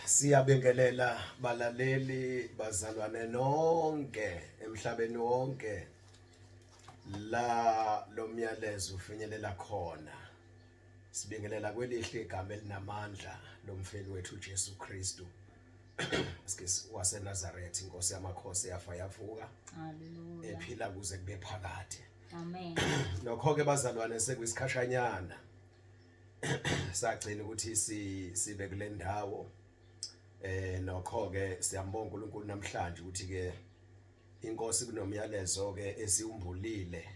Siyabingelela balaleli, bazalwane nonke emhlabeni wonke la lomyalezo ufinyelela khona. Sibingelela kwelihle igama elinamandla lomfeli wethu uJesu Kristu. Excuse, waseNazaretha, inkosi yamakhosi yafa yavuka. Hallelujah. Ephila kuze kube phakade. Amen. Nokho ke bazalwane, sekuyisikhashanyana sagcina ukuthi sibe kule ndawo. Nokho ke siyambonga uNkulunkulu namhlanje ukuthi ke inkosi kunomyalezo ke esiwumbulile,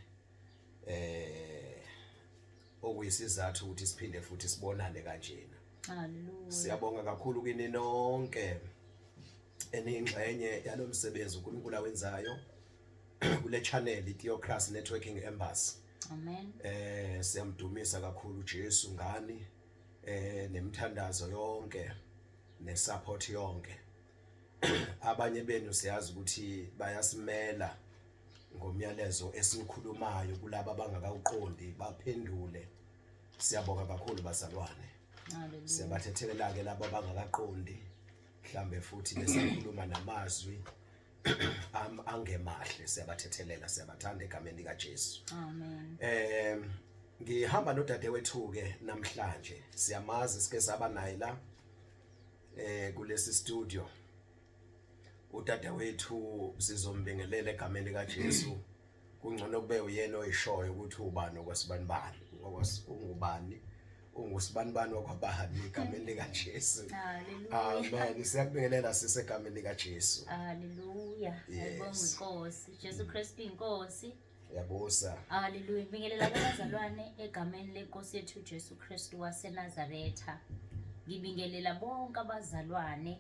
okuyisizathu ukuthi siphinde futhi sibonane kanjena. Hallelujah. Siyabonga kakhulu kini nonke eniyingxenye yalomsebenzi uNkulunkulu awenzayo kule channel iTheocracy Networking Embassy. Amen. Siyamdumisa kakhulu uJesu ngani, nemthandazo yonke nesupport yonke. Abanye benu siyazi ukuthi bayasimela ngomyalezo esiwukhulumayo kulabo abangakawuqondi baphendule. Siyabonga kakhulu bazalwane. Hallelujah. Siyabathethelela ke labo abangakaqondi, mhlambe futhi besakhuluma namazwi angemahle. Siyabathethelela, siyabathanda egameni lika Jesu. Amen. Ngihamba nodadewethu ke namhlanje. Siyamazi, sike saba naye la kulesi studio. Udadewethu sizombingelela egameni lika Jesu. Kungcono kube uyena oyishoyo ukuthi ubani okwasibanibani, ungubani, ungusibanibani wakwabani egameni lika Jesu. Hallelujah. Amen. Siyakubingelela sisegameni lika Jesu. Hallelujah. Ayibongwe inkosi. Jesu Kristu inkosi. Yabusa. Hallelujah. Bingelela kubazalwane egameni lenkosi yethu Jesu Kristu waseNazaretha. Ngibingelela bonke abazalwane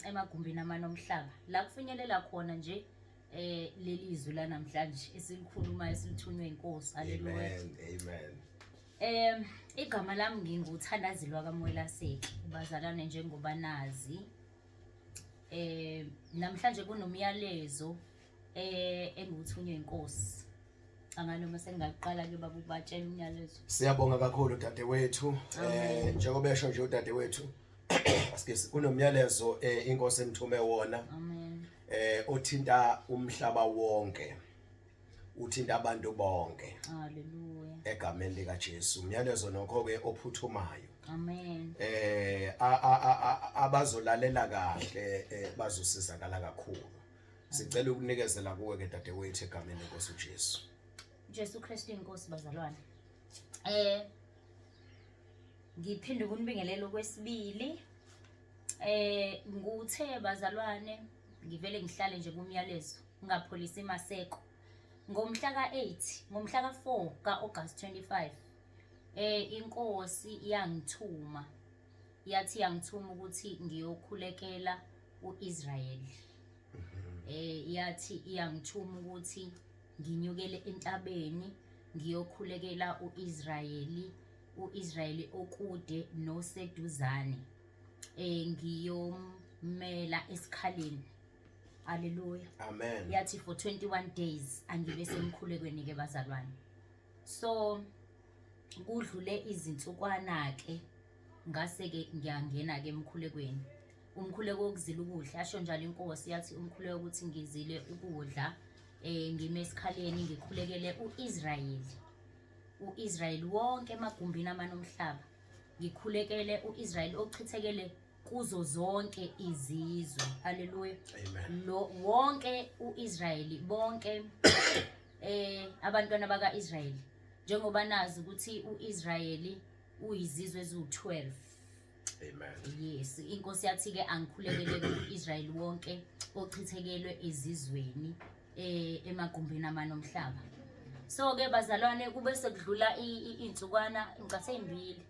emagumbini amane omhlaba. La kufinyelela khona nje leli zwi la namhlanje esilikhulumayo, esilithunywe inkosi. Hallelujah. Amen. Amen. Igama lami nginguthandazilwa kaMwelaseki, bazalwane, njengoba nazi. Namhlanje kunomyalezo engiwuthunywe inkosi. Anganoma sengingaqala ke baba ukubatshela umyalezo. Siyabonga kakhulu dadewethu. Amen. Njengoba esho nje udadewethu, excuse, kunomyalezo inkosi emthume wona. Amen. Othinta umhlaba wonke. Uthinta abantu bonke. Hallelujah. Egameni lika Jesu. Umyalezo nokho ke ophuthumayo. Amen. Abazolalela kahle bazosizakala kakhulu. Sicela ukunikezela kuwe ke dadewethu egameni lenkosi uJesu. Jesu Kristu inkosi bazalwane. Ngiphinde ukunibingelela okwesibili. Nguthe bazalwane ngivele ngihlale nje kumyalezo ngapholisa imaseko. Ngomhla ka8, ngomhla ka4 kaAugust 25, inkosi yangithuma. Yathi yangithuma ukuthi ngiyokhulekela uIsrael. Yathi iyangithuma ukuthi nginyukele entabeni ngiyokhulekela uIsraeli, uIsraeli okude noseduzane. Ngiyomela esikhaleni. Hallelujah. Amen. Yathi for 21 days angibe semkhulekweni ke bazalwane. So kudlule izinsukwana ke ngase ke ngiyangena ke emkhulekweni. Umkhuleko wokuzila ukudla, yasho njalo inkosi, yathi umkhuleko ukuthi ngizile ukudla, ngime esikhaleni ngikhulekele uIsrael. uIsrael wonke emagumbini amane omhlaba. Ngikhulekele uIsrael ochithekele kuzo zonke izizwe. Hallelujah. Amen. Lo wonke uIsrael, bonke abantwana bakaIsrael, njengoba nazi ukuthi uIsrael uyizizwe eziwu12. Amen. Yes, inkosi yathi ke angikhulekele kuIsrael wonke ochithekelwe ezizweni emagumbini amane omhlaba. So ke bazalwane kube sekudlula insukwana ngicathe ezimbili.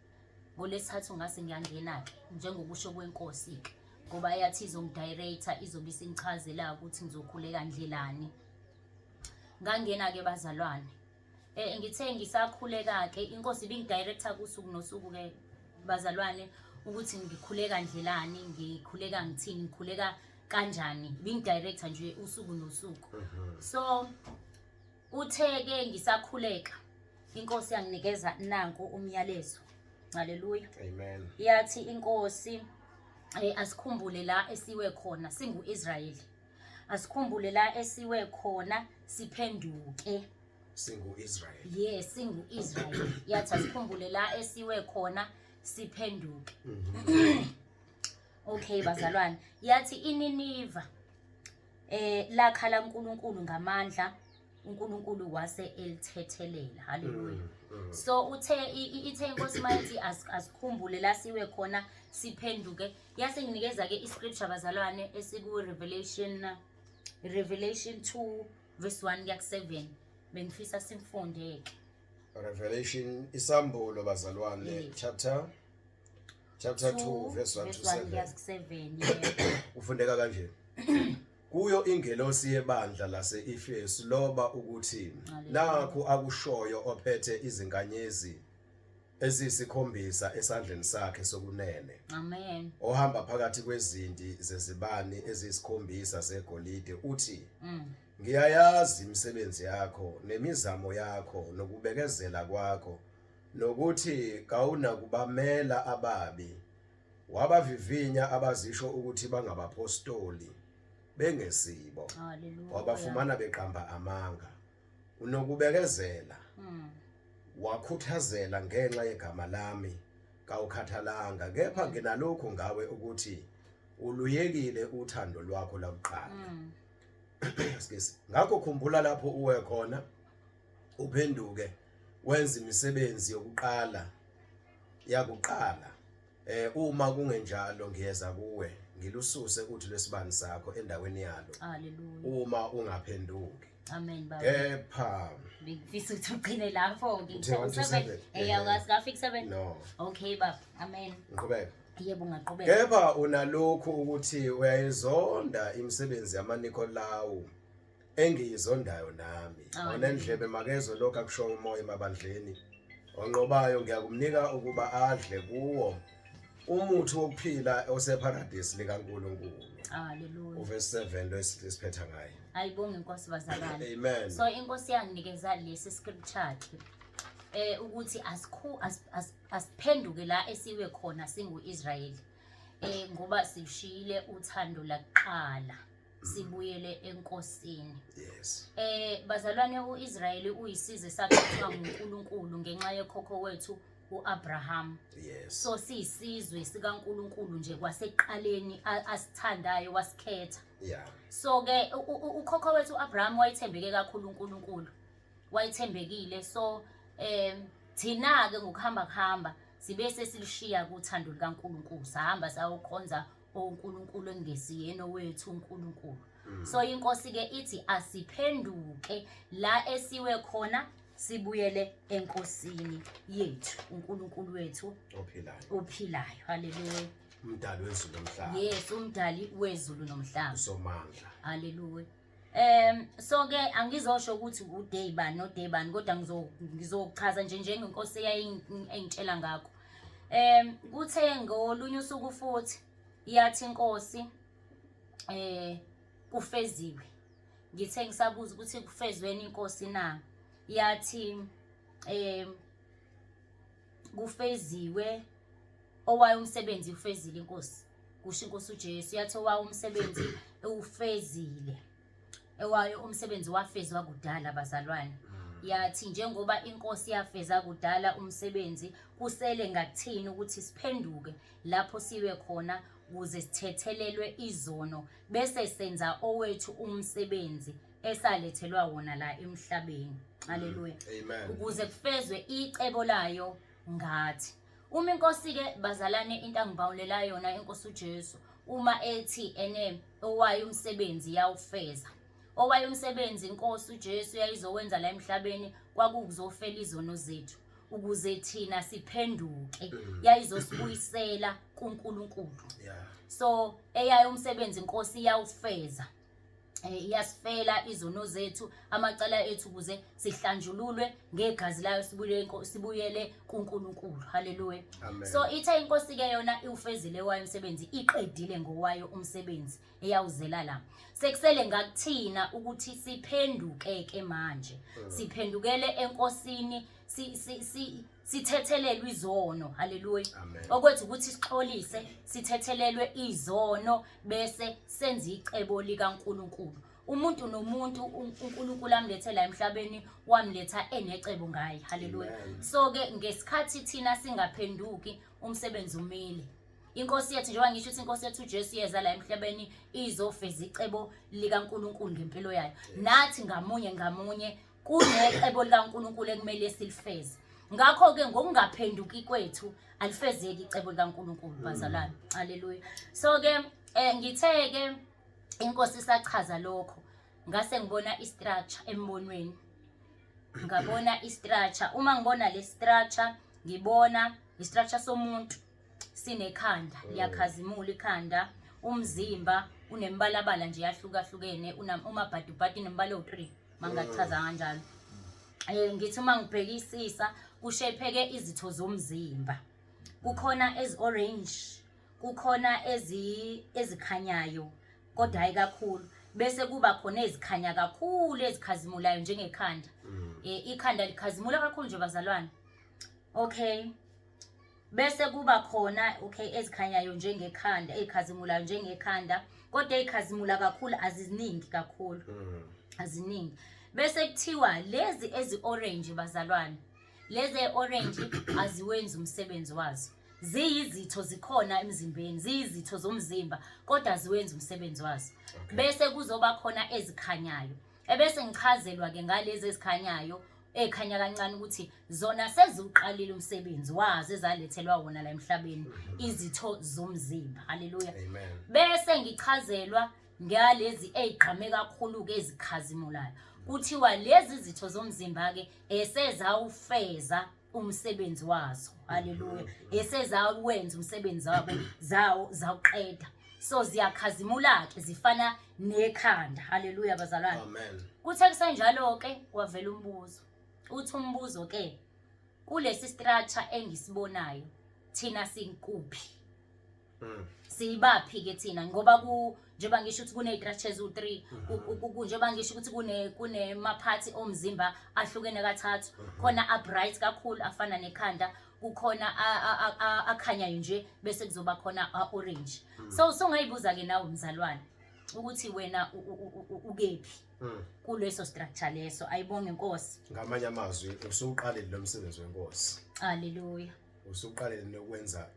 Ngolesithathu ngase ngiyangena ke njengokusho kwenkosi ke, ngoba yathi izongidirector, izobe isingichazela ukuthi ngizokhuleka ndlelani. Ngangena ke bazalwane. Ngithe ngisakhuleka ke inkosi ibingidirector kusuku nosuku ke bazalwane ukuthi ngikhuleka ndlelani, ngikhuleka ngithini, ngikhuleka kanjani, ibingidirector nje usuku nosuku. So uthe ke ngisakhuleka inkosi yanginikeza nanku umyalezo. Haleluya. Amen. Yathi inkosi Asikhumbule la esiwe khona singu-Israyeli. Asikhumbule la esiwe khona siphenduke. Singu-Israyeli. Yes, singu-Israyeli. Yathi asikhumbule la esiwe khona siphenduke. Okay bazalwane, yathi iNiniva lakhala uNkulunkulu ngamandla, uNkulunkulu wase elithethelela. Haleluya. So uthe ithe inkosi mayithi asikhumbule la siwe khona siphenduke. Yase nginikeza ke iscripture bazalwane esiku Revelation 2 verse 1 kuya ku 7. Bengifisa simfunde ke. Revelation, isambulo bazalwane, chapter 2 verse 1 to 1 kuya 7. ku 7, yebo. Ufundeka kanje. Kuyo ingelosi yebandla lase-Efesu loba ukuthi, Hallelujah. nakhu akushoyo ophethe izinkanyezi eziyisikhombisa esandleni sakhe sokunene, Amen. ohamba phakathi kwezinti zezibani eziyisikhombisa zegolide, uthi, Ngiyayazi imisebenzi yakho nemizamo yakho nokubekezela kwakho, nokuthi kawunakubamela ababi, wabavivinya abazisho ukuthi bangabapostoli bengesibo, Hallelujah. wabafumana beqamba amanga. Unokubekezela, wakhuthazela ngenxa yegama lami, kawukhathalanga. Kepha nginalokhu ngawe, ukuthi uluyekile uthando lwakho lakuqala. Excuse. Ngakho khumbula lapho uwe khona, uphenduke, wenze imisebenzi yokuqala yakuqala. Uma kungenjalo ngiyeza kuwe, ngilususe uthi lwesibani sakho endaweni yalo, Hallelujah. uma ungaphenduki. Amen baba. Kepha Bengifisa ukuthi ugcine lapho ke. Uthe 1 to 7. Awukafiki 7. No. Okay baba. Amen. Ngiqhubeka. Yebo, ungaqhubeka. Kepha unalokhu ukuthi uyayizonda imisebenzi yamaNikolawu, engiyizondayo nami. Onendlebe makezwe lokho akusho uMoya emabandleni. Onqobayo ngiyakumnika ukuba adle kuwo umuthi wokuphila oseparadisi likaNkulunkulu. Hallelujah. Uverse 7 lo esiphetha ngayo. Ayibonge inkosi bazalwane. Amen. So inkosi yanginikeza lesi scripture ke ukuthi asiphenduke la esiwe khona singu-Israyeli, ngoba sishiyile uthando lakuqala, sibuyele enkosini. Bazalwane, uIsrayeli uyisizwe sakhethwa nguNkulunkulu ngenxa yekhokho wethu uAbraham. So siyisizwe sikaNkulunkulu nje kwasekuqaleni, asithandayo, wasikhetha. So ke ukhokho wethu uAbraham wayethembeke kakhulu uNkulunkulu. Wayethembekile. So thina ke ngokuhamba kuhamba sibe sesilishiya kuthando likaNkulunkulu, sahamba sayokhonza oNkulunkulu engesiyena wethu uNkulunkulu. So inkosi ke ithi asiphenduke la esiwe khona, sibuyele enkosini yethu, uNkulunkulu wethu ophilayo. Ophilayo. Haleluya. Umdali wezulu nomhlaba. Yes, umdali wezulu nomhlaba. Usomandla. Haleluya. So ke angizosho ukuthi uday bani no day bani, kodwa ngizochaza nje njengenkosi eyayingitshela ngakho. Kuthe ngolunye usuku futhi yathi inkosi kufeziwe. Ngithe ngisabuza ukuthi kufezweni inkosi na, yathi kufeziwe, owayo umsebenzi ufezile inkosi, kusho inkosi uJesu. Yathi owayo umsebenzi ufezile, ewayo umsebenzi wafezwa kudala bazalwane. Yathi njengoba inkosi yafeza kudala umsebenzi, kusele ngakuthini ukuthi siphenduke lapho siwe khona ukuze sithethelelwe izono, bese senza owethu umsebenzi esalethelwa wona la emhlabeni. Haleluya. Amen. Ukuze kufezwe icebo layo ngathi. Uma inkosi ke bazalwane, into angibawulela yona inkosi uJesu uma ethi ene owayo umsebenzi yawufeza, owayo umsebenzi inkosi uJesu yayizowenza la emhlabeni kwakuzofela izono zethu ukuze thina siphenduke, yayizosibuyisela kuNkulunkulu. So eyayo umsebenzi inkosi iyawufeza, iyasifela izono zethu, amacala ethu, ukuze sihlanjululwe ngegazi layo, sibuyele kuNkulunkulu. Haleluya. Amen. So ithe inkosi ke yona iwufezile wayo umsebenzi, iqedile ngowayo umsebenzi eyawuzela la. Sekusele ngakuthina ukuthi siphenduke ke manje, siphendukele enkosini, Sithethelelwe izono. Haleluya. Okwethu ukuthi sixolise, sithethelelwe izono bese senza icebo likaNkuluNkulu. Umuntu nomuntu uNkulunkulu amlethe la emhlabeni wamletha enecebo ngaye. Haleluya. So ke ngesikhathi thina singaphenduki umsebenzi umile. Inkosi yethu njengoba ngisho ukuthi inkosi yethu uJesu yeza la emhlabeni izofeza icebo likaNkulunkulu ngempilo yayo. Nathi ngamunye ngamunye kunecebo likaNkulunkulu ekumele silifeze. Ngakho-ke ngokungaphenduki kwethu alifezeki icebo likaNkulunkulu bazalwane. Haleluya. So-ke ngithe-ke inkosi isachaza lokho ngase ngibona i-structure embonweni. Ngabona i-structure. Uma ngibona le structure ngibona i-structure somuntu sinekhanda, liyakhazimula ikhanda, umzimba unembalabala nje yahlukahlukene, umabhadubhadu inembala ewu-3 mangachaza kanjalo. Ngithi uma ngibhekisisa kushepheke izitho zomzimba. Kukhona ezi-orange, kukhona ezikhanyayo kodwa hayi kakhulu, bese kuba khona ezikhanya kakhulu ezikhazimulayo njengekhanda. Ikhanda likhazimula kakhulu nje bazalwane. Okay. Bese kuba khona okay ezikhanyayo njengekhanda, ezikhazimulayo njengekhanda, kodwa ezikhazimula kakhulu aziziningi kakhulu. Aziningi. Bese kuthiwa lezi ezi-orange bazalwane, lezi e-orange aziwenzi umsebenzi wazo. Ziyizitho zikhona emzimbeni, ziyizitho zomzimba kodwa aziwenzi umsebenzi wazo. Bese kuzoba khona ezikhanyayo. Ebese ngichazelwa ke ngalezi ezikhanyayo ekhanya kancane ukuthi zona seziwuqalile umsebenzi wazo ezalethelwa wona la emhlabeni, izitho zomzimba. Haleluya. Bese ngichazelwa ngalezi ezigqame kakhulu ke ezikhazimulayo. Kuthiwa lezi zitho zomzimba ke esezawufeza umsebenzi wazo. Haleluya. Esezawenza umsebenzi wabo zawo zawuqeda. So ziyakhazimula ke zifana nekhanda. Haleluya bazalwane. Amen. Kuthe kusenjalo ke kwavela umbuzo. Uthi umbuzo ke kulesi structure engisibonayo thina sinkuphi? Siyibaphi ke thina ngoba ku njengoba ngisho ukuthi kune-structures u-3, njengoba ngisho ukuthi kunemaphathi omzimba ahlukene kathathu. Khona a-bright kakhulu afana nekhanda, kukhona akhanyayo nje, bese kuzoba khona a-orange. So usungayibuza ke nawe mzalwane ukuthi wena ukephi kuleso structure leso. Ayibonge inkosi. Ngamanye amazwi usuqalile lo msebenzi wenkosi. Haleluya. Usuqalile nokwenza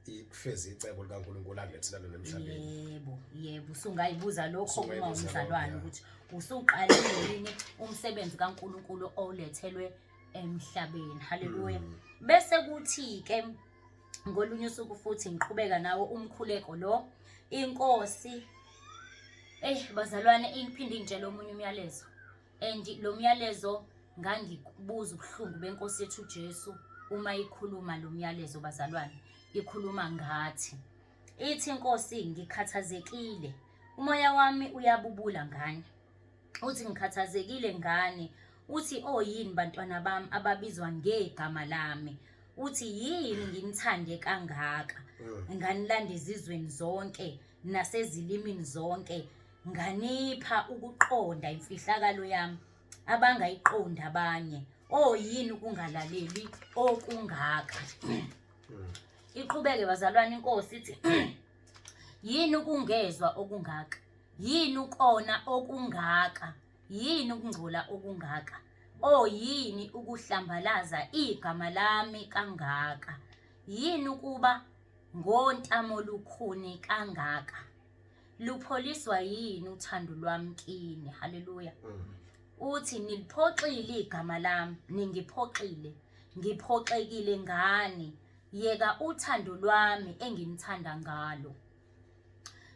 ikufeza icebo likaNkulunkulu akulethela lona emhlabeni. Yebo, yebo, usungayibuza lokho uma Usungayibuza umzalwane lokho, ukuthi usuqalile yini umsebenzi kaNkulunkulu olethelwe emhlabeni. Haleluya. Bese kuthi ke ngolunye usuku futhi ngiqhubeka nawo umkhuleko lo, inkosi bazalwane ingiphinde ingitshele omunye umyalezo. And lo myalezo ngangikubuza ubuhlungu benkosi yethu uJesu uma ikhuluma lo myalezo bazalwane, ikhuluma ngathi. Ithi inkosi ngikhathazekile, umoya wami uyabubula ngani. Uthi ngikhathazekile ngani. Uthi oyini bantwana bami ababizwa ngegama lami. Uthi yini nginithande kangaka, nganilanda ezizweni zonke nasezilimini zonke, nganipha ukuqonda imfihlakalo yami abangayiqondi abanye. Oyini ukungalaleli okungaka. Iqhubeke bazalwane inkosi ithi yini ukungezwa okungaka, yini ukona okungaka, yini ukungcola okungaka, oyini ukuhlambalaza igama lami kangaka, yini ukuba ngontamo lukhuni kangaka, lupholiswa yini uthando lwami kini. Haleluya. Uthi niliphoxile igama lami, ningiphoxile, ngiphoxekile ngani, yeka uthando lwami enginithanda ngalo.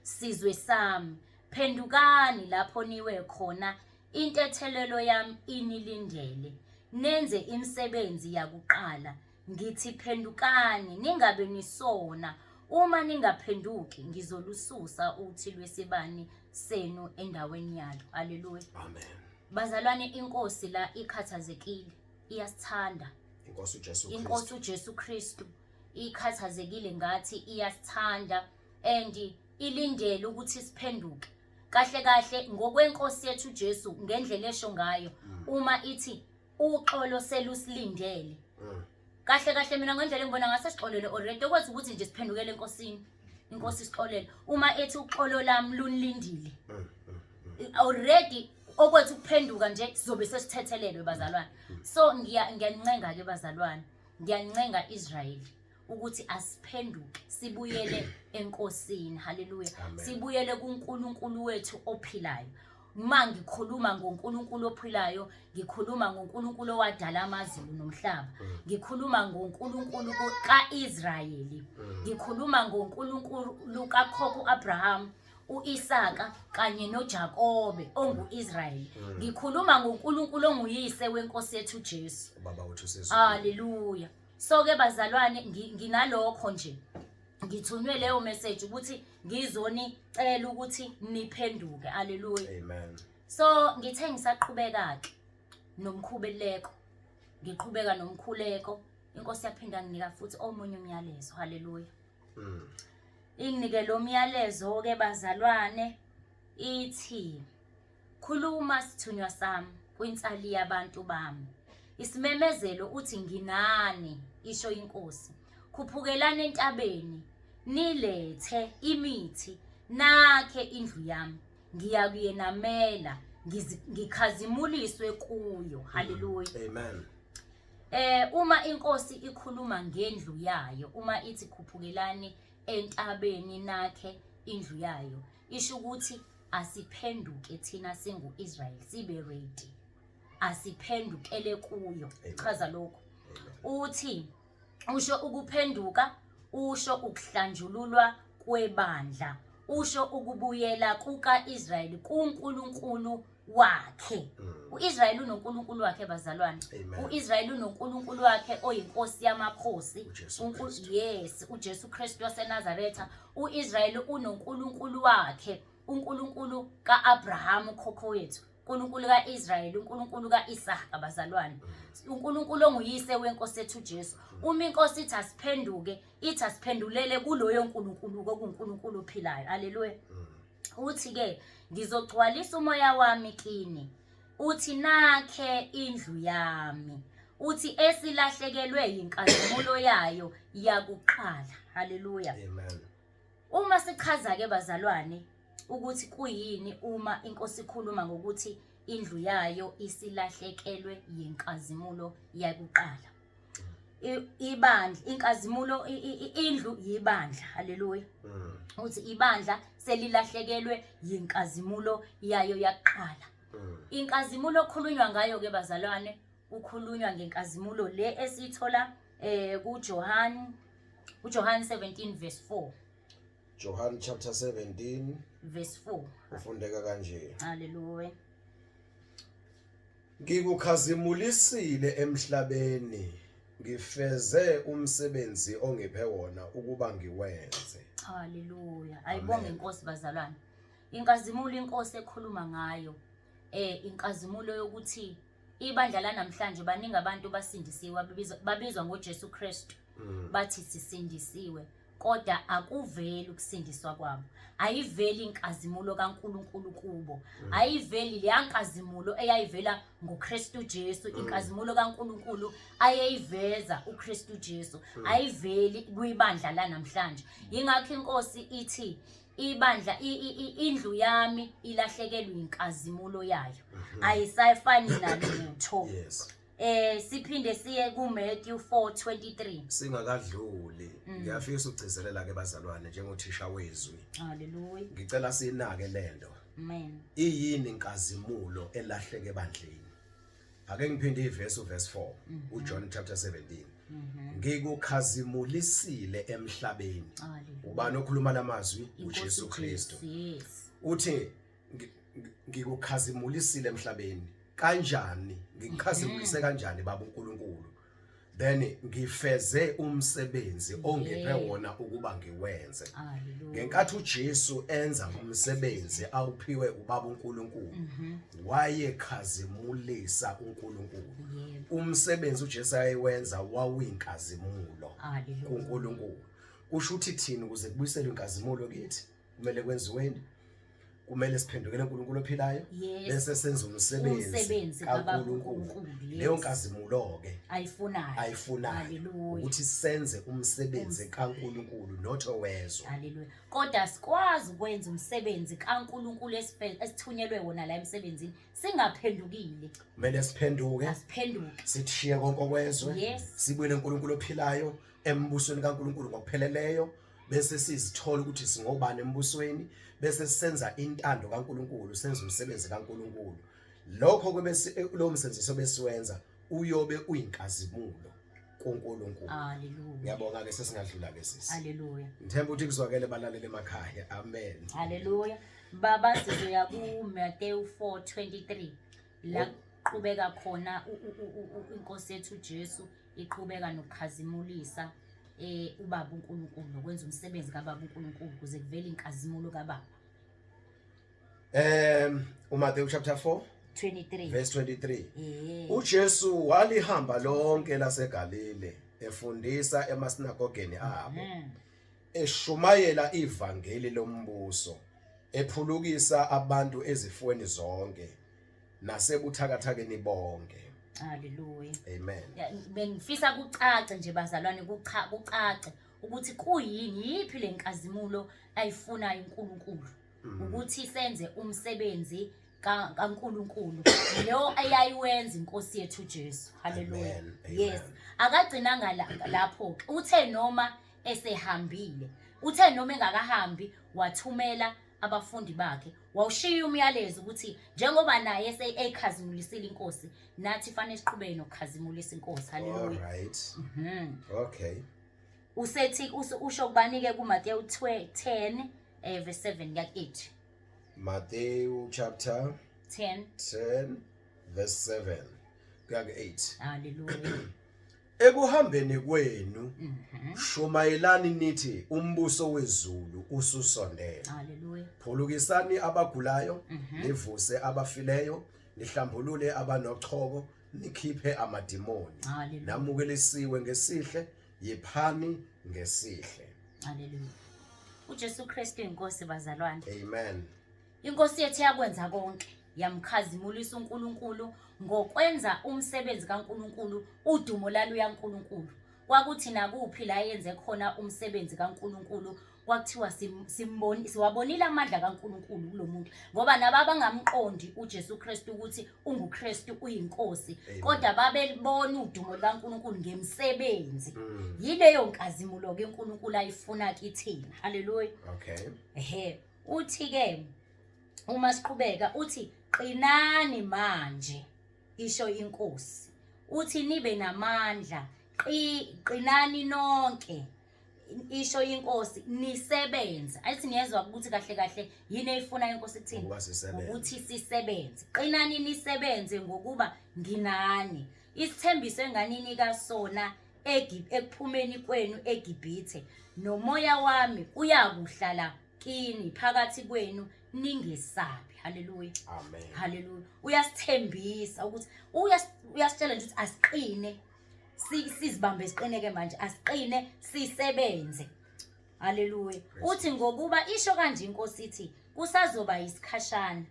Sizwe sami, phendukani lapho niwe khona, intethelelo yami inilindele, nenze imisebenzi yakuqala. Ngithi phendukani, ningabe nisona. Uma ningaphenduki ngizolususa uthi lwesibani senu endaweni yalo. Haleluya. Amen. Bazalwane, inkosi la ikhathazekile, iyasithanda. Inkosi uJesu Kristu. Inkosi uJesu Kristu ikhathazekile ngathi, iyasithanda and ilindele ukuthi siphenduke. Kahle kahle ngokwenkosi yethu uJesu ngendlela esho ngayo uma ithi uxolo selusilindele. Kahle kahle mina ngendlela engibona ngaso sixolele already okwazi ukuthi nje siphendukele enkosini. Inkosi isixolele. Uma ethi uxolo lami lunilindile. Already okwethu ukuphenduka nje sizobe sesithethelelwe bazalwane. So ngiya ngiyancenga ke bazalwane. Ngiyancenga Israel ukuthi asiphenduke sibuyele enkosini. Haleluya. Sibuyele kuNkulunkulu wethu ophilayo. Uma ngikhuluma ngoNkulunkulu ophilayo, ngikhuluma ngoNkulunkulu owadala amazulu nomhlaba. Ngikhuluma ngoNkulunkulu kaIsrayeli. Ngikhuluma ngoNkulunkulu kakhokho uAbraham, uIsaka kanye noJakobe onguIsrayeli. Ngikhuluma ngoNkulunkulu onguyise wenkosi yethu uJesu. Ubaba wethu osezulwini. Haleluya. So ke bazalwane nginalokho nje. Ngithunywe leyo message ukuthi ngizonicela ukuthi niphenduke. Haleluya. Amen. So ngithe ngisaqhubeka ke nomkhubeleko. Ngiqhubeka nomkhuleko. Inkosi yaphinda nginika futhi omunye umyalezo. Haleluya. Inginike lo myalezo ke bazalwane ithi khuluma sithunywa sami kwinsali yabantu bami. Isimemezelo uthi nginani isho inkosi. Khuphukelani entabeni nilethe imithi nakhe indlu yami. Ngiyakuyenamela ngikhazimuliswe kuyo. Haleluya. Amen. Uma inkosi ikhuluma ngendlu yayo, uma ithi khuphukelani entabeni nakhe indlu yayo, isho ukuthi asiphenduke thina singu-Israel sibe ready. Asiphendukele kuyo. Chaza lokho. Uthi usho ukuphenduka, usho ukuhlanjululwa kwebandla, usho ukubuyela kuka-Israyeli kuNkulunkulu wakhe. U-Israyeli unoNkulunkulu wakhe bazalwane. U-Israyeli unoNkulunkulu wakhe oyinkosi yamakhosi. Yes, uJesu Kristu waseNazaretha. U-Israyeli unoNkulunkulu wakhe, uNkulunkulu kaAbraham ukhokho wethu, uNkulunkulu kaIsrayeli, uNkulunkulu kaIsaka bazalwane. uNkulunkulu onguyise wenkosi yethu uJesu. Uma inkosi ithi asiphenduke, ithi asiphendulele kuloyo nkulunkulu okuNkulunkulu ophilayo. Haleluya. Uthi ke ngizogcwalisa umoya wami kini. Uthi nakhe indlu yami. Uthi esilahlekelwe yinkazimulo yayo yakuqala. Haleluya. Amen. Uma sichaza ke bazalwane ukuthi kuyini uma inkosi ikhuluma ngokuthi indlu yayo isilahlekelwe yinkazimulo yakuqala. Ibandla, inkazimulo, indlu yibandla. Haleluya. Uthi ibandla selilahlekelwe yinkazimulo yayo yakuqala. Inkazimulo okhulunywa ngayo ke bazalwane, kukhulunywa ngenkazimulo le esiyithola kuJohn, uJohn 17 verse 4. John chapter 17 verse 4. Ufundeka kanje. Haleluya. Ngikukhazimulisile emhlabeni, ngifeze umsebenzi ongiphe wona ukuba ngiwenze. Haleluya. Ayibonge inkosi bazalwane. Inkazimulo inkosi ekhuluma ngayo, inkazimulo yokuthi ibandla lanamhlanje baningi abantu basindisiwe, babizwa ngoJesu Kristu. Bathi sisindisiwe, kodwa akuveli ukusindiswa kwabo. Ayiveli inkazimulo kaNkulunkulu kubo. Ayiveli leya nkazimulo eyayivela ngoKristu Jesu, inkazimulo kaNkulunkulu ayeyiveza uKristu Jesu. Ayiveli kwibandla lanamhlanje. Yingakho inkosi ithi ibandla indlu yami ilahlekelwe inkazimulo yayo. Ayisayifani nalutho. Siphinde siye kuMatthew 4:23. Singakadluli, ngiyafisa ukugcizelela ke bazalwane njengothisha wezwi. Haleluya. Ngicela sinake lento. Amen. Iyini inkazimulo elahleke ebandleni? Ake ngiphinde ivesi uverse 4, uJohn chapter 17. Ngikukhazimulisile emhlabeni. Ubani okhuluma lamazwi? UJesu Kristu. Uthi ngikukhazimulisile emhlabeni. Kanjani? Ngikukhazimulise kanjani baba uNkulunkulu? Then ngifeze umsebenzi ongiphe wona ukuba ngiwenze. Ngenkathi uJesu enza umsebenzi awuphiwe ubaba uNkulunkulu, wayekhazimulisa uNkulunkulu. Umsebenzi uJesu ayewenza wawuyinkazimulo kuNkulunkulu. Kusho ukuthi thina ukuze kubuyiselwe inkazimulo kithi kumele kwenziweni? Kumele siphendukele uNkulunkulu ophilayo bese senza umsebenzi kaNkulunkulu. Leyo nkazimulo ke ayifunayo ayifunayo ukuthi senze umsebenzi kaNkulunkulu not owezwe. Haleluya. Kodwa sikwazi ukwenza umsebenzi kaNkulunkulu esithunyelwe wona la emsebenzini singaphendukile. Kumele siphenduke. Asiphenduke. Sithiye konke okwezwe. Sibuyele uNkulunkulu ophilayo embusweni kaNkulunkulu ngokupheleleyo bese sizithola ukuthi singobani embusweni bese senza intando kaNkulunkulu senza umsebenzi kaNkulunkulu. Lokho ke lowo msebenzi sobe siwenza uyobe uyinkazimulo kuNkulunkulu. Haleluya. Ngiyabonga ke sesingadlula ke sisi. Haleluya. Ngithemba ukuthi kuzwakele balalele emakhaya. Amen. Haleluya. Baba sizoya ku Matthew 4:23 la qhubeka khona inkosi yethu uJesu iqhubeka nokukhazimulisa ubaba uNkulunkulu nokwenza umsebenzi kababa uNkulunkulu ukuze kuvele inkazimulo kababa. uMatthew chapter 4 23 verse 23. UJesu walihamba lonke laseGalile efundisa emasinagogeni abo, eshumayela ivangeli lombuso, ephulukisa abantu ezifweni zonke nasebuthakathakeni bonke. Haleluya. Amen. Bengifisa kucace nje bazalwane, kucace ukuthi kuyini, yiphi lenkazimulo ayifunayo uNkulunkulu. Ukuthi senze umsebenzi kaNkulunkulu lo eyayiwenza inkosi yethu Jesu. Haleluya. Yes. Akagcinanga lapho, uthe noma esehambile, uthe noma engakahambi wathumela abafundi bakhe, wawushiya umyalezo ukuthi njengoba naye eyikhazimulisile inkosi, nathi fanele siqhubeke nokukhazimulisa inkosi. Haleluya. All right. Okay. Usethi usho kubanike kuMateyu 10 verse 7 kuya 8. Matthew chapter 10 10 verse 7 kuya 8. Haleluya. Ekuhambeni kwenu shumayelani nithi umbuso wezulu ususondele. Haleluya. Phulukisani abagulayo, nivuse abafileyo, nihlambulule abanochoko, nikhiphe amadimoni. Haleluya. Namukelisiwe ngesihle, yiphani ngesihle. Haleluya. uJesu Kristu inkosi bazalwane. Amen. Inkosi yethu yakwenza konke, yamkhazimulisa uNkulunkulu ngokwenza umsebenzi kaNkulunkulu, udumo laluya uNkulunkulu. Kwakuthi nakuphi la yenze khona umsebenzi kaNkulunkulu, kwakuthiwa siwabonile amandla kaNkulunkulu kulomuntu, ngoba nababangamqondi uJesu Kristu ukuthi unguKristu uyinkosi, kodwa babelibona udumo likaNkulunkulu ngemsebenzi. Yileyo nkazimulo ke uNkulunkulu ayifuna kithina. Haleluya. Okay. Ehe, uthi ke uma siqhubeka uthi qinani manje, isho inkosi. Uthi nibe namandla, qinani nonke, isho inkosi, nisebenze. Ayithi niyezwa ukuthi kahle kahle yini eyifuna inkosi kuthina? Ukuthi sisebenze. Qinani nisebenze ngokuba nginani. Isithembiso enganinika sona ekuphumeni kwenu eGibhithe, nomoya wami uyakuhlala kini phakathi kwenu, ningesabi. Haleluya. Amen. Haleluya. Uyasithembisa ukuthi uyasitshela nje ukuthi asiqine, sizibambe siqineke manje, asiqine sisebenze. Haleluya. Uthi ngokuba isho kanje inkosi ithi kusazoba isikhashana,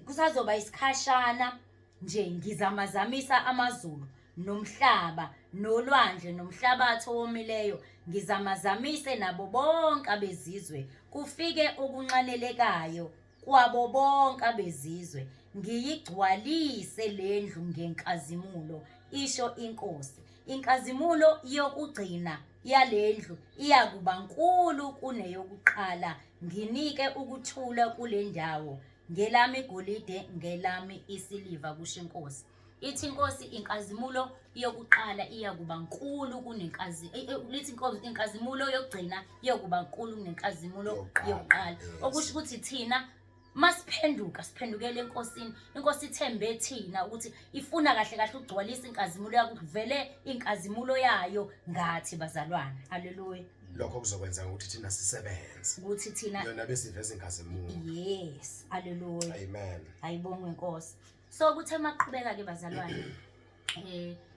kusazoba isikhashana nje ngizamazamisa amazulu nomhlaba nolwandle nomhlabathi owomileyo, ngizamazamise nabo bonke abezizwe, kufike okunxanelekayo kwabo bonke abezizwe, ngiyigcwalise lendlu ngenkazimulo, isho inkosi. Inkazimulo yokugcina yalendlu iyakuba nkulu kuneyokuqala, nginike ukuthula kule ndawo, ngelami igolide, ngelami isiliva, kusho inkosi. Ithi inkosi inkazimulo yokuqala iyakuba nkulu kunenkazi, lithi inkosi inkazimulo yokugcina iyakuba nkulu kunenkazimulo yokuqala. Okusho ukuthi thina masiphenduka siphendukele enkosini, inkosi ithembe thina ukuthi ifuna kahle kahle ukugcwalisa inkazimulo yakho, kuvele inkazimulo yayo ngathi bazalwane. Haleluya. Lokho kuzokwenza ukuthi thina sisebenze, ukuthi thina yona besiveza inkazimulo. Yes, haleluya. Amen. Ayibongwe inkosi. So kuthe maqhubeka ke bazalwane,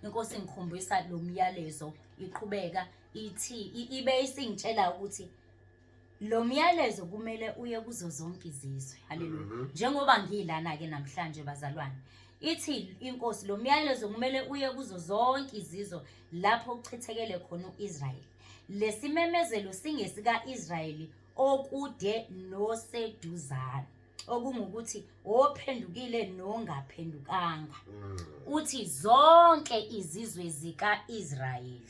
inkosi ingikhombisa lo myalezo, iqhubeka ithi ibe isingitshela ukuthi Lo myalezo kumele uye kuzo zonke izizwe. Haleluya. Njengoba ngilana ke namhlanje bazalwane. Ithi inkosi lo myalezo kumele uye kuzo zonke izizwe lapho kuchithekele khona uIsrayeli. Lesimemezelo singesika Israyeli okude noseduzane. Okungukuthi ophendukile nongaphendukanga. Uthi zonke izizwe zikaIsrayeli.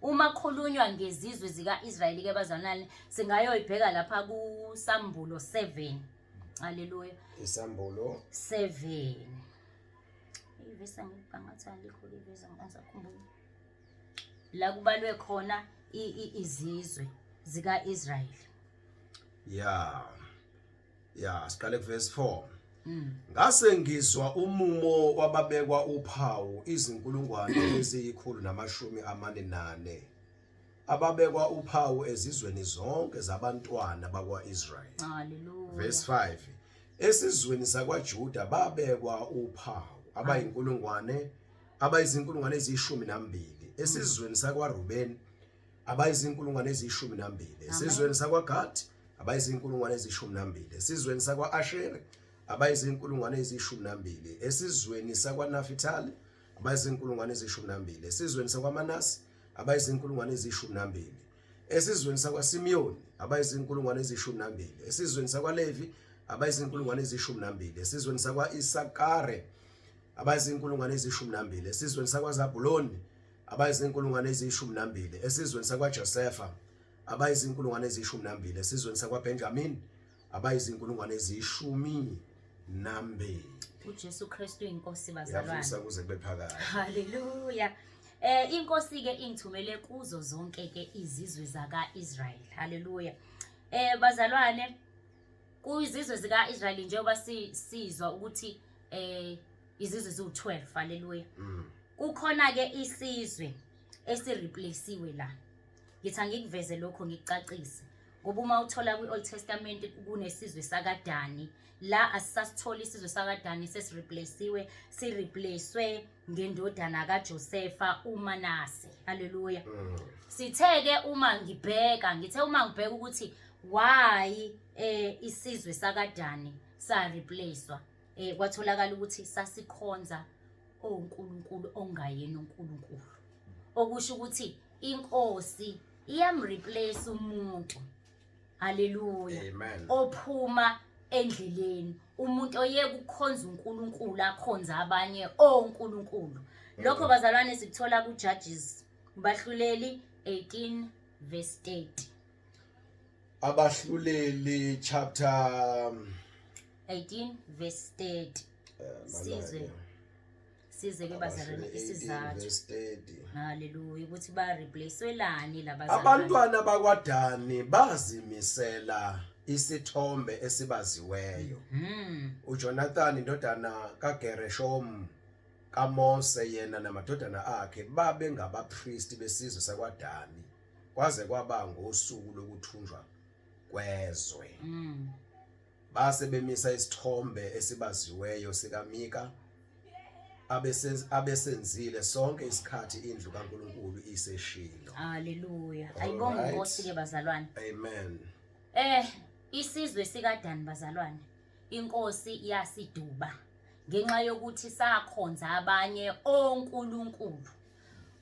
Uma khulunywa ngezizwe zikaIsrayeli ke bazalwane singayoyibheka lapha kuSambulo 7. Haleluya. Isambulo 7. Ivesi angibhangathi alikho ivesi angisakhumbuli. La kubalwe khona izizwe zikaIsrayeli. Yeah. Yeah, siqale kuverse 4. Ngase ngizwa umumo wababekwa uphawu izinkulungwane eziyi-144 ababekwa uphawu ezizweni zonke zabantwana bakwa-Israyeli. Hallelujah. Verse 5. Esizweni sakwaJuda babekwa uphawu abayinkulungwane abayizinkulungwane eziyi-12. Esizweni sakwaRubeni abayizinkulungwane eziyi-12. Esizweni sakwaGadi abayizinkulungwane eziyi-12. Esizweni sakwa-Asheri abayizinkulungwane eziyi-12. Esizweni sakwaNafitali abayizinkulungwane eziyi-12. Esizweni sakwaManase abayizinkulungwane eziyi-12. Esizweni sakwaSimiyoni abayizinkulungwane eziyi-12. Esizweni sakwaLevi abayizinkulungwane eziyi-12. Esizweni sakwa-Isakare abayizinkulungwane eziyi-12. Esizweni sakwaZabuloni abayizinkulungwane eziyi-12. Esizweni sakwaJosefa abayizinkulungwane eziyi-12. Esizweni sakwaBenjamini abayizinkulungwane eziyi-12. uJesu Kristu inkosi bazalwane. Yavusa kuze kube phakade. Haleluya. Inkosi ke ingithumele kuzo zonke ke izizwe zakaIsrael. Haleluya. Bazalwane kuyizizwe zikaIsrael njengoba sizwa ukuthi izizwe ziwu12. Haleluya. Kukhona ke isizwe esireplaciwe la. Ngithi angikuveze lokho ngikucacise. Ngoba uma uthola kwi-Old Testament kunesizwe sakaDani, la asisasitholi isizwe sakaDani, sesireplaciwe, sireplacewe ngendodana kaJosefa uManase. Haleluya. Sithe-ke uma ngibheka, ngithe uma ngibheka ukuthi why isizwe sakaDani sareplacewa, kwatholakala ukuthi sasikhonza oNkulunkulu ongayena uNkulunkulu. Okusho ukuthi inkosi iyamreplace umuntu. Haleluya. Amen. Ophuma endleleni, umuntu oyeka ukukhonza uNkulunkulu akhonza abanye oNkulunkulu. Lokho bazalwane sikuthola kuJudges, Bahluleli 18 verse 30. Abahluleli chapter 18 verse 30. Sizwe. Size ke bazalwane isizathu. Verse 30. Haleluya, ukuthi ba replaceelani labazalwane. Abantwana bakwaDani bazimisela isithombe esibaziweyo. uJonathan indodana kaGereshom kaMose yena namadodana akhe babe ngabapristi besizwe sakwaDani kwaze kwaba ngosuku lokuthunjwa kwezwe. Base bemisa isithombe esibaziweyo sikaMika abesenzile sonke isikhathi indlu kaNkulunkulu iseShilo. Haleluya. Ayibonge inkosi ke bazalwane. Amen. Isizwe sikaDani bazalwane, inkosi yasiduba ngenxa yokuthi sakhonza abanye oNkulunkulu.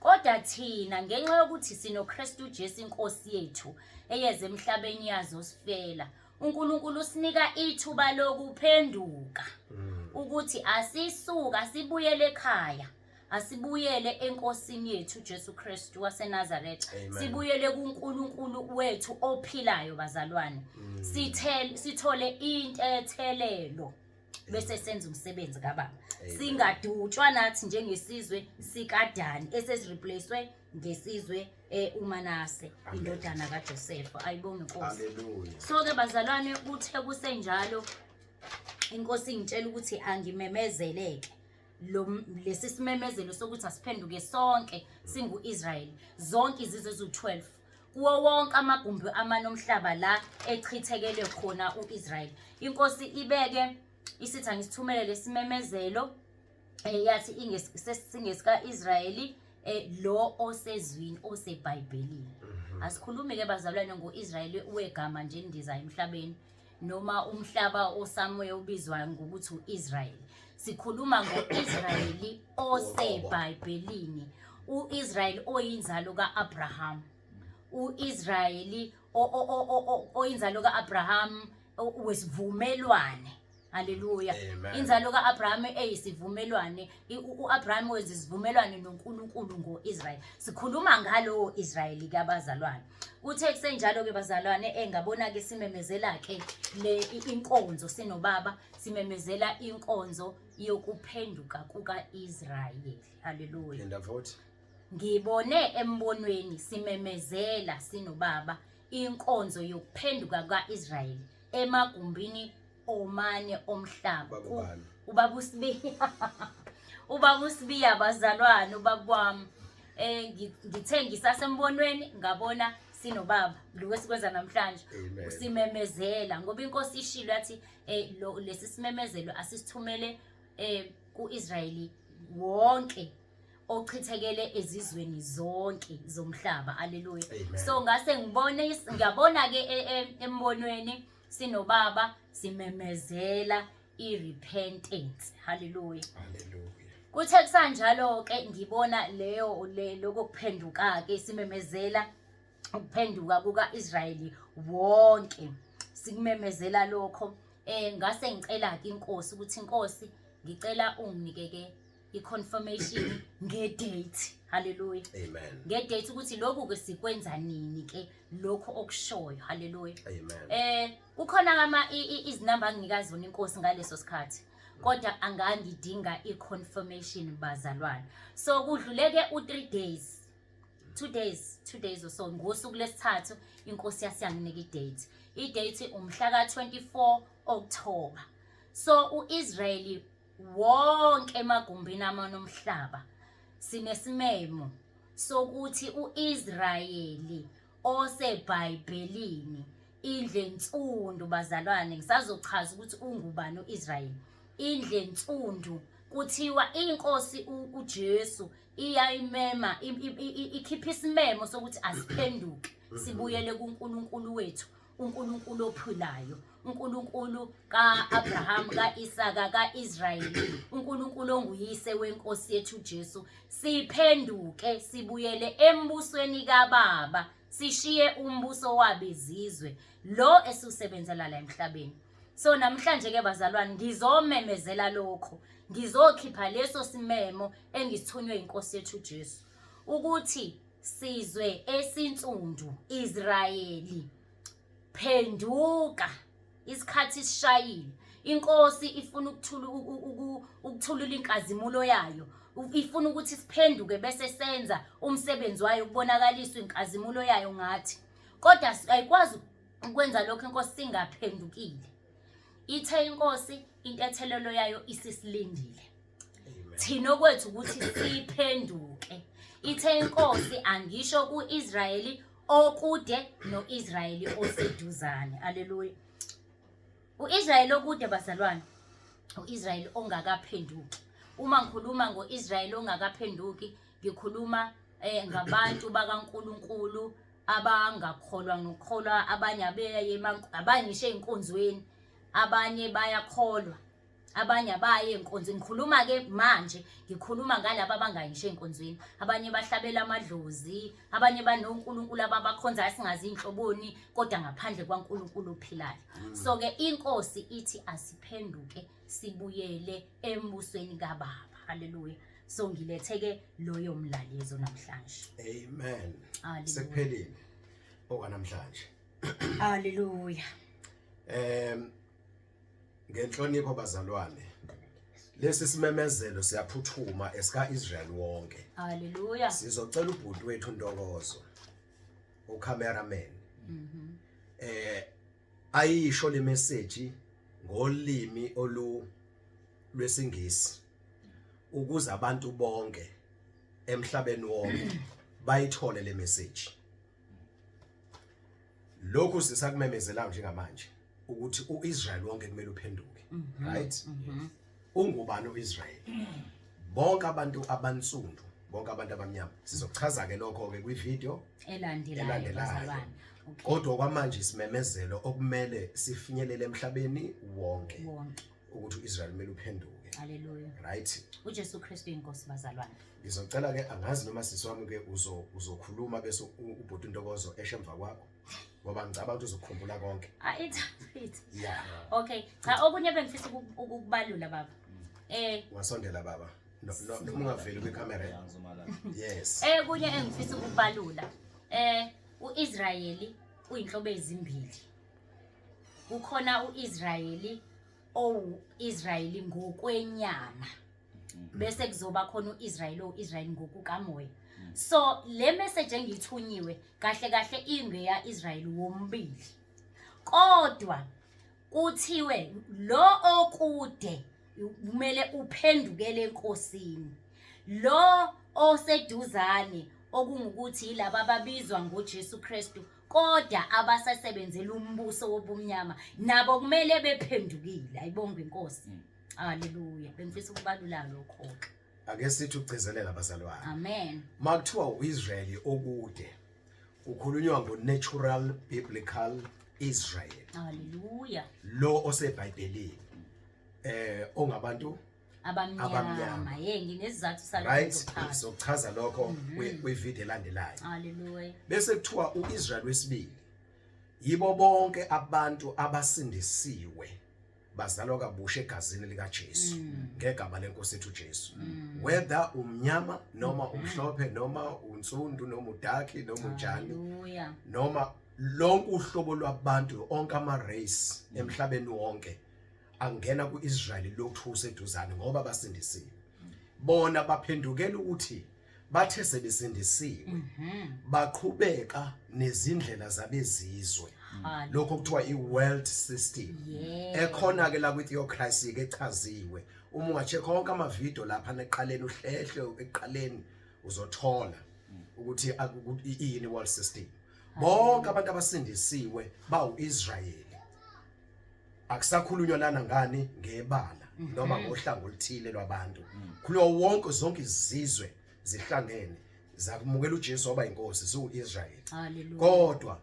Kodwa thina ngenxa yokuthi sinoKristu Jesu inkosi yethu eyeze emhlabeni yazosifela, uNkulunkulu usinika ithuba lokuphenduka ukuthi asisuka sibuyele ekhaya, asibuyele enkosini yethu Jesu Kristu waseNazaretha, sibuyele kuNkulunkulu wethu ophilayo bazalwane, sithole intethelelo bese senza umsebenzi kaBaba, singadutshwa nathi njengesizwe sikaDani esesireplacewe ngesizwe uManase indodana kaJoseph. Ayibonge inkosi. So ke bazalwane kuthe kusenjalo inkosi ingitshela ukuthi angimemezeleke lesi simemezelo sokuthi asiphenduke sonke singu-Israyeli, zonke izizwe eziwu-12 kuwo wonke amagumbi amane omhlaba la echithekele khona u-Israyeli. Inkosi ibeke isithi angisithumele lesimemezelo, yathi singesika-Israyeli, lo osezwini oseBhayibhelini. Asikhulumi ke bazalwane ngo-Israyeli wegama nje endiza emhlabeni noma umhlaba osamoya ubizwa ngokuthi u-Israyeli. Sikhuluma ngo-Israyeli oseBhayibhelini, u-Israyeli oyinzalo ka-Abraham. U-Israyeli oyinzalo ka-Abraham wesivumelwane. Haleluya. Inzalo kaAbraham eyisivumelwane, uAbraham wenza isivumelwane noNkulunkulu ngoIsrael. Sikhuluma ngalowo Israel ke abazalwane. Kuthe kusenjalo ke bazalwane engabona ke simemezela ke le inkonzo sinobaba, simemezela inkonzo yokuphenduka kukaIsrael. Haleluya. Phinda futhi. Ngibone embonweni simemezela sinobaba inkonzo yokuphenduka kukaIsrael emagumbini omane omhlaba. Ubaba ubani? Ubaba uSibiya. Ubaba uSibiya bazalwane, ubaba wami. Ngithe ngisasembonweni ngabona sinobaba lokho esikwenza namhlanje. Amen. Simemezela ngoba inkosi ishilo yathi lo lesi simemezelo asisithumele kuIsrayeli wonke ochithekele ezizweni zonke zomhlaba. Haleluya. Amen. So ngase ngibone ngiyabona ke embonweni sinobaba simemezela i-repentance. Haleluya. Haleluya. Kuthe kusanjalo ke ngibona leyo lokho kuphenduka ke simemezela ukuphenduka kukaIsrayeli wonke. Sikumemezela lokho. Ngase ngicela ke inkosi ukuthi inkosi ngicela unginike ke i-confirmation nge-date. Haleluya. Amen. Nge-date ukuthi lokhu ke sikwenza nini ke lokho okushoyo. Haleluya. Amen. Kukhona ama izinamba anginika zona inkosi ngaleso sikhathi. Kodwa angangidinga i-confirmation bazalwane. So kudluleke u3 days. 2 days, 2 days or so ngosuku lesithathu inkosi yasiyanginika i-date. I-date umhla ka24 October. So uIsraeli wonke emagumbini amanomhlaba sinesimemo sokuthi uIsrayeli oseBhayibhelini indle nsundu bazalwane, ngisazochaza ukuthi ungubani uIsrayeli. Indle nsundu kuthiwa inkosi uJesu iyayimema, ikhipha isimemo sokuthi asiphenduke sibuyele kuNkulunkulu wethu, uNkulunkulu ophilayo, uNkulunkulu kaAbraham, kaIsaka, kaIsrayeli, uNkulunkulu onguyise wenkosi yethu uJesu. Siphenduke sibuyele embusweni kaBaba, sishiye umbuso wabezizwe lo esiwusebenzela la emhlabeni. So namhlanje ke bazalwane ngizomemezela lokho, ngizokhipha leso simemo engisithunywe inkosi yethu uJesu ukuthi sizwe esinsundu Israyeli phenduka, isikhathi sishayile. Inkosi ifuna ukuthulula inkazimulo yayo, ifuna ukuthi siphenduke bese senza umsebenzi wayo ukubonakaliswa inkazimulo yayo ngathi. Kodwa ayikwazi ukwenza lokho inkosi singaphendukile. Ithe inkosi intethelelo yayo isisilindile. Thina okwethu ukuthi siphenduke. Ithe inkosi angisho kuIsrayeli okude noIsrayeli oseduzane. Haleluya. UIsrayeli okude bazalwane, uIsrayeli ongakaphenduki. Uma ngikhuluma ngoIsrayeli ongakaphenduki, ngikhuluma ngabantu bakaNkuluNkulu abangakholwa nokukholwa, abanye abeye abanye ngisho ey'nkonzweni, abanye bayakholwa, abanye abaye enkonzweni. Ngikhuluma ke manje, ngikhuluma ngalabo abangayi ngisho enkonzweni. Abanye bahlabela amadlozi, abanye banoNkulunkulu ababakhonzayo singazi inhloboni, kodwa ngaphandle kwaNkulunkulu ophilayo. So ke inkosi ithi asiphenduke sibuyele embusweni kaBaba. Haleluya. So ngilethe ke loyo mlalezo namhlanje. Amen. Haleluya. Sekuphelile okwanamhlanje. Haleluya. Ngenhlonipho bazalwane, lesi simemezelo siyaphuthuma esika-Israel wonke. Haleluya. Sizocela ubhuti wethu Ntokozo, ucameraman. Ayisho le message ngolimi olu lwesingisi ukuze abantu bonke emhlabeni wonke bayithole le message. Lokhu sisakumemezela njengamanje ukuthi uIsrael wonke kumele uphenduke, right? Ungubani uIsrael? Bonke abantu abansundu Bonke abantu abamnyama. Sizokuchaza ke lokho ke kwi-video elandelayo elandelayo. Bazalwane, okay. Kodwa kwamanje isimemezelo okumele sifinyelele emhlabeni wonke wonke ukuthi uIsrael kumele uphenduke. Haleluya. Right. UJesu Kristu inkosi, bazalwane. Ngizocela ke, angazi noma sisi wami ke uzokhuluma bese ubhuti uNtokozo eshe emva kwakho, ngoba ngicabanga ukuthi uzokukhumbula konke. Ah, it Okay, cha, okunye bengifisa ukukubalula, baba, Ungasondela, baba. Noma ungaveli kwikhamera. Ya, ngizoma la. Yes. Kunye engifisa ukubalula, uIsrayeli uyinhlobo ezimbili. Kukhona uIsrayeli owu-Israyeli ngokwenyama, bese kuzoba khona uIsrayeli owu-Israyeli ngokukamoya. So le message engiyithunyiwe kahle kahle ingeya Israyeli wombili, kodwa kuthiwe lo okude kumele uphendukele enkosini, lo oseduzane, okungukuthi yilaba ababizwa ngoJesu Kristu kodwa abasasebenzela umbuso wobumnyama, nabo kumele bephendukile. Ayibongwe inkosi. Haleluya. Bengifisa ukubalula lokho-ke. Ake sithi ukugcizelela, bazalwane. Amen. Makuthiwa uIsrael okude, kukhulunywa ngo-natural biblical Israel. Haleluya. Lo oseBhayibhelini ongabantu abamnyama. Abamnyama. Ye, nginesizathu salokho. Right. Ngizochaza. Sokuchaza lokho kwivideo elandelayo. Haleluya. Bese kuthiwa uIsrael wesibili yibo bonke abantu abasindisiwe, bazalwa kabusha egazini likaJesu, ngegama lenkosi ethu uJesu, whether umnyama noma umhlophe noma unsundu noma udark noma unjani, Haleluya. noma lonke uhlobo lwabantu, onke ama race emhlabeni wonke angena kuIsrael lokhu useduzane, ngoba basindisiwe. Bona baphendukela ukuthi bathe sebesindisiwe baqhubeka nezindlela zabezizwe, lokho kuthiwa i-world system ekhona ke la kwi-theocracy ke echaziwe. Uma unga-check wonke amavidiyo lapha neqaleni, uhlehle ekuqaleni, uzothola ukuthi iyini i-world system. Bonke abantu abasindisiwe bawu-Israyeli. Akusakhulunywa lana ngani ngebala noma ngohlanga oluthile lwabantu. Khulunywa wonke, zonke izizwe zihlangene zakumukela uJesu waba inkosi, ziwu-Israyeli. Haleluya. Kodwa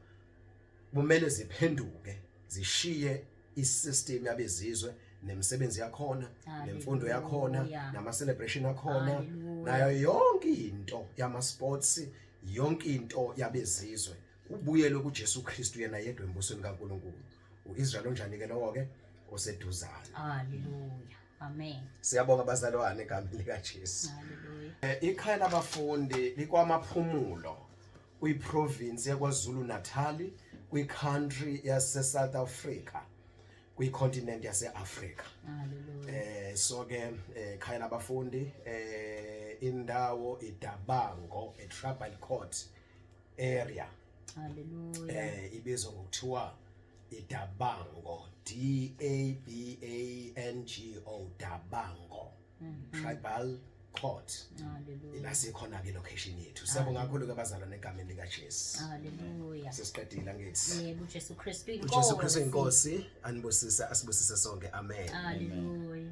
kumele ziphenduke, zishiye isystem yabezizwe nemisebenzi yakhona nemfundo yakhona Hallelujah. nama celebration akhona Hallelujah. nayo yonke into yama sports, yonke into yabezizwe, ubuyele kuJesu Kristu yena yedwa embusweni kaNkuluNkulu. uIsrael onjani ke lowo ke? Oseduzane. Haleluya, amen. Siyabonga, bazalwane, egameni likaJesu. Haleluya. Ikhaya labafundi likwamaphumulo kwiprovince yaKwaZulu Natal, kwi-country yase South Africa, kwicontinent yase-Africa. Haleluya. So ke khaya labafundi, indawo iDabango, eTribal Court area. Haleluya. Ibizwa ngokuthiwa iDabango, D A B A N G O, Dabango Tribal Court. Haleluya. Ila sikhona ke location yethu. Siyabonga kakhulu ke, bazalwane, egameni likaJesu. Haleluya. Sesiqedile, angithi? Yebo, uJesu Kristu uJesu Kristu inkosi. inkosi anibusise, asibusise sonke. Amen. Haleluya.